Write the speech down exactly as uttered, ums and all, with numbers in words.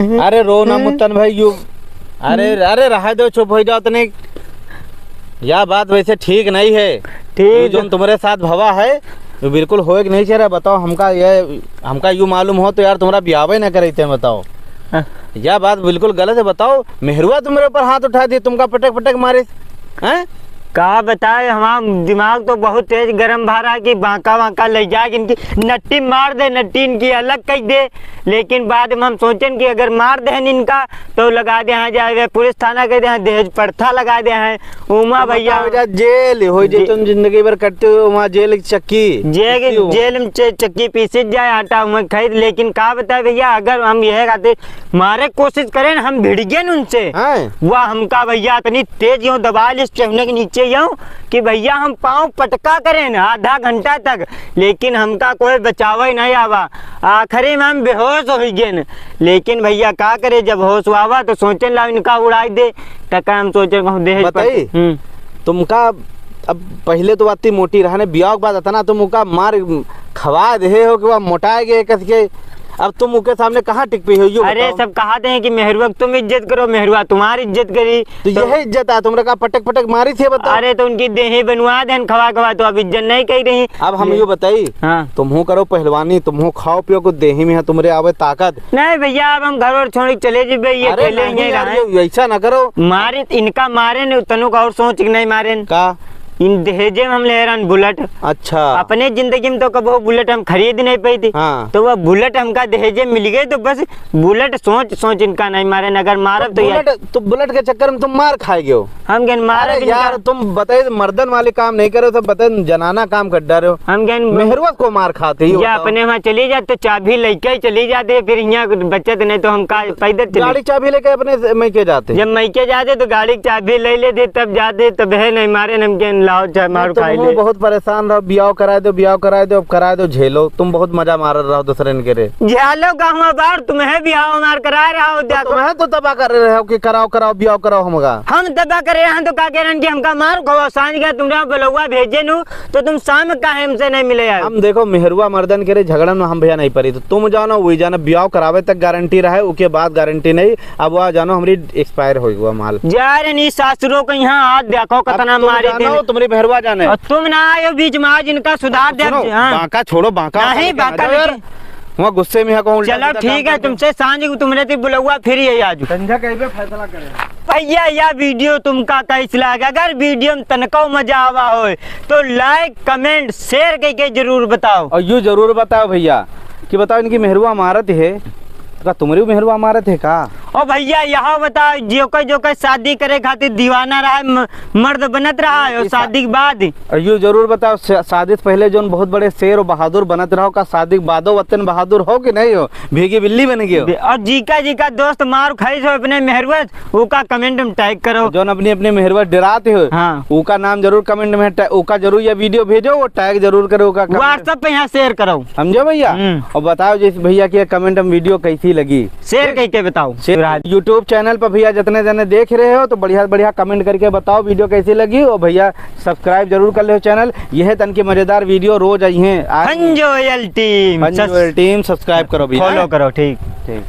अरे रो ना मुत्तन भाई, यू, अरे, हम्म। अरे रहे दो, चुप हो जाओ तनिक। या बात वैसे ठीक नहीं है। ठीक। ये जोन तुम्हरे साथ भवा है, ये बिल्कुल होए के नहीं चाहिए। बताओ, हमका ये, हमका यू मालूम हो तो यार तुम्हरा बियावे ना करइते, बताओ। हाँ। या बात बिल्कुल गलत है। बताओ, मेहरुआ तुम्हरे ऊपर हाथ उठा दिए, तुमका पटक पटक मारे, हैं? का बताए, हमार दिमाग तो बहुत तेज गरम भा रहा कि बांका वांका ले जाके इनकी नट्टी मार दे, नट्टी इनकी अलग कर दे। लेकिन बाद में हम सोचेन कि अगर मार देहन इनका, तो लगा दे हैं जाए पुलिस थाना, कह दे हैं दहेज प्रथा लगा दे हैं। उमा तो भैया। बताओ जा, जेल हो जे जे- तुम जिंदगी भर कटते हो, वहाँ जेल की चक्की। जेल, पीसती हो। जेल में चे-, चक्की पीसित जाए, आटा उमा खाई। लेकिन का बताए भैया, अगर हम यह खातिर मारे कोशिश करेन, हम भिड़ गए न उनसे। हैं? वह हमका भैया इतनी तेज यूं दबा लिस चेहने के नीचे यूं कि भैया हम पाँव पटका करेन आधा घंटा तक, लेकिन हमका कोई बचावे नहीं आवा। आखिरी में हम बेहोश हो गए न। लेकिन भैया का करे, जब होश आवा तो सोचेन ला इनका उड़ाई दे, तक हम सोचेन कहूँ दहेज पर-, बताई? हम्म। तुमका अब पहिले तो अत्ती मोटी रहा ने, बियाह के बाद अतना तुम उका मार खवा देहे हो कि वह मोटाए गए कस के। अब तुम उके सामने कहाँ टिक पई हो, यो अरे, बताओ। सब कहा दे हैं कि मेहरुआ तुम इज्जत करो, मेहरुआ तुम्हारी इज्जत करी। तो तो यह इज्जत आ, तुमरा का पटक पटक मारी थे, बताओ। अरे, तो उनकी देही बनवा देन खवा खवा, तो अब इज्जत नहीं कही रही। अब हम ये यो बताई, हाँ। तुमहू करो पहलवानी, तुमहू खाओ पियो, कुछ देही में है तुमरे आवे ताकत। नहीं भैया, अब हम घर और छोड़ के चले जी भैया, अरे अकेले नहीं ही यार, रहे। ये ऐसा ना करो। मारे, इनका मारे न, तनुक और सोच के नहीं मारे न। का? इन दहेजे में हम ले रहन बुलेट। अच्छा। अपने जिंदगी में तो कबो बुलेट हम खरीद नहीं पाई थी। हाँ। तो वह बुलेट हमका दहेजे में मिल गई, तो बस बुलेट सोच सोच इनका नहीं मारे न, अगर मारब तो तो यार बुलेट, तो बुलेट के चक्कर में तुम मार खाए गयो। हम कहन मारब अरे इनका। यार, तुम बताए मर्दन वाले काम नहीं करे, सब बताए जनाना काम कर डारे हो। हम कहन मेहरुआ को मार खाते ही या बताओ। अपने वहाँ चली जाते, चाबी लेके ही चली जाते, फिर यहाँ बचत नहीं तो हम का पैदल चले। गाड़ी चाबी लेके अपने से-, मैके जाते। जब मैके जाते तो गाड़ी की चाबी ले लेते, तब जाते, तब है नहीं मारे, हम कहन लाओ चाहे मारो, तो खाई तुम ले। बहुत परेशान रहो, बियाह कराए दो, बियाह कराए दो, अब कराए दो, झेलो। तुम बहुत मजा मार रहो दूसरे के रे। झेलो का हुआ बार, तुम्हें बियाह मार कराए रहा हो, तो देखो। तुम्हें तो तबाह कर रहे हो कि कराओ, कराओ, बियाह कराओ हमका। हम तबाह कर रहे हैं तो का कह रहे हैं कि हमका मार खाओ, सांझ का तुमरा बलौआ भेजे नु, तो तुम शाम का हमसे नहीं मिले आए। हम देखो, मेहरुआ मर्दन के रे झगड़न में हम भैया नहीं पड़ी, तो तुम जानो, वही जानो, बियाह करावे तक गारंटी रहे, उके बाद गारंटी नहीं। अब वह जानो, हमरी expire हो गवा माल। जा रे नी सासुरो के यहाँ, आज देखो अब कितना तुम मारी जानो, दिन। तुम्हरी मेहरुआ जाने। और तुम ना आयो बीच में, आज इनका सुधार दे। सुनो, हाँ। बांका छोड़ो, बांका नहीं, वाला बांका जाओ यार। लेके वहाँ गुस्से में है, कहूँ उल्टा चलो सीधा काम ठीक है, कर दो। तुमसे सांझ को तुमरे थी बुलौआ फिर यही आजू। संझा कहीं पे फैसला करें। भैया, या video तुमका कैस लाग? अगर video में तनको मजा आवा होय, तो like, comment, share कइके जरूर बताओ। और यू जरूर बताओ भैया, कि बताओ इनकी मेहरुआ मारत है, तो का तुम्हरी मेहरुआ मारत है का? ओ भैया, यहाँ बताओ, जो कोई, जो कोई शादी करे खातिर दीवाना रहा है, म-, मर्द बनत रहा है, और ई सा- शादी के बाद? और यू जरूर बताओ, शा-, शादी से पहले जोन बहुत बड़े शेर और बहादुर बनत रहो, का शादी के बादो वतन बहादुर हो कि नहीं हो? भीगी बिल्ली बन गयो। बे-, और जीका जीका दोस्त मार खाई सो अपने मेहरुआ, उका comment में tag करो। जोन अपनी अपनी मेहरुआ डराते हो, हाँ। उका नाम जरूर comment में ta-, उका जरूर ये video भेजो, वो tag जरूर करो, उका comment। WhatsApp पे यहाँ share करो। समझो भैया? हम्म। और बताओ जिस भैया की comment में video कैसी लगी। Share कइके बताओ। Share, YouTube channel पर भैया जितने जने देख रहे हो तो बढ़िया बढ़िया comment करके बताओ video कैसी लगी। और भैया subscribe जरूर कर लो channel। यह तन की मजेदार video रोज आई हैं। आज हंजोयल team। हंजोयल team subscribe करो भैया। Follow करो, ठीक। ठीक।